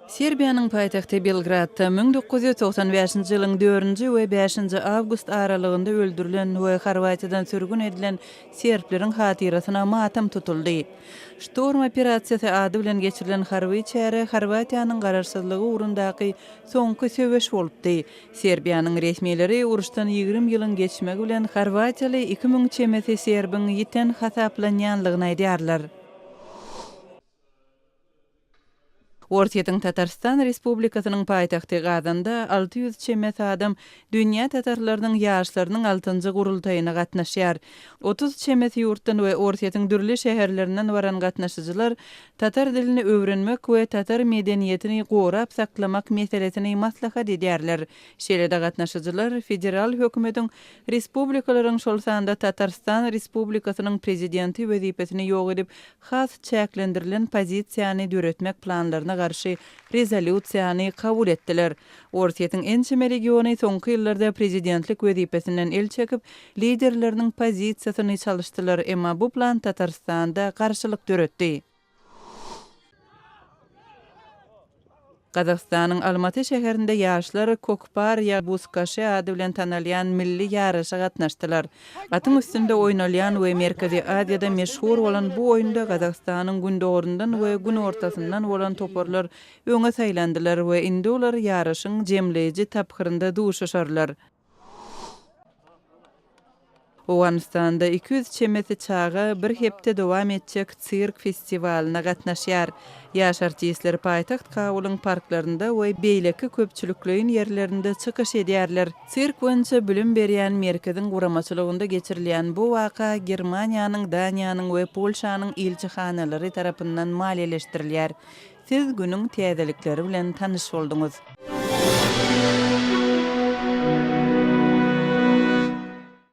Serbiýanyň paýtagty Belgradda 1995-nji ýylyň dördünji we bäşinji awgust aralygynda öldürilen we Horwatiýadan sürgün edilen serbleriň hatyrasyna matam tutuldy. Ştorm operasiýasy ady bilen geçirilen harby çäre Horwatiýanyň garaşsyzlygy ugrundaky soňky söweş bolupdy. Serbiýanyň resmileri uruşdan 20 ýylyň geçmegi bilen horwatiýaly 2000 çemesi serbiň ýiten hasaplanýanlygyny aýdýarlar. Orsýetiň Tatarystan Respublikasynyň paýtagty Gazanda 600 çemesi adam dünýä tatarlarynyň ýaşlarynyň altynjy gurultaýyna gatnaşýar. 30 çemesi ýurtdan we Orsýetiň dürli şäherlerinden baran gatnaşyjylar tatar dilini öwrenmek we tatar medeniýetini gorap saklamak meselesini maslahat edýärler. Şeýle-de gatnaşyjylar federal hökümetiň respublikalaryň, şol sanda Tatarystan Respublikasynyň prezidenti wezipesini ýok edip, has çäklendirilen pozisiýany döretmek planlaryna garşy rezolýusiýany kabul etdiler. Orsýetiň ençeme regiony soňky ýyllarda prezidentlik wezipesinden el çekip, liderleriniň pozisiýasyny çalyşdylar, emma bu plan Tatarystanda garşylyk döretdi. Gazagystanyň Almaty şäherinde ýaşlar Kokpar ýa Buzkaşy ady bilen tanalýan milli ýaryşa gatnaşdylar. Atyň üstünde oýnalýan we Merkezi Aziýada meşhur bolan bu oýunda Gazagystanyň gündogaryndan we günortasyndan bolan toparlar öňe saýlandylar we indi olar ýaryşyň jemleýji tapgyrynda duşuşarlar. Owganystanda 200 çemesi çaga bir hepde dowam etjek sirk festiwalyna gatnaşýar. Ýaş artistler paýtagt Kabulyň parklarynda we beýleki köpçülikleýin ýerlerinde çykyş edýärler. Sirk boýunça bilim berýän merkeziň guramaçylygynda geçirilýän bu waka Germaniýanyň, Daniýanyň we Polşanyň ilçihanalary tarapyndan maliýeleşdirilýär. Siz günüň täzelikleri bilen tanyş bolduňyz.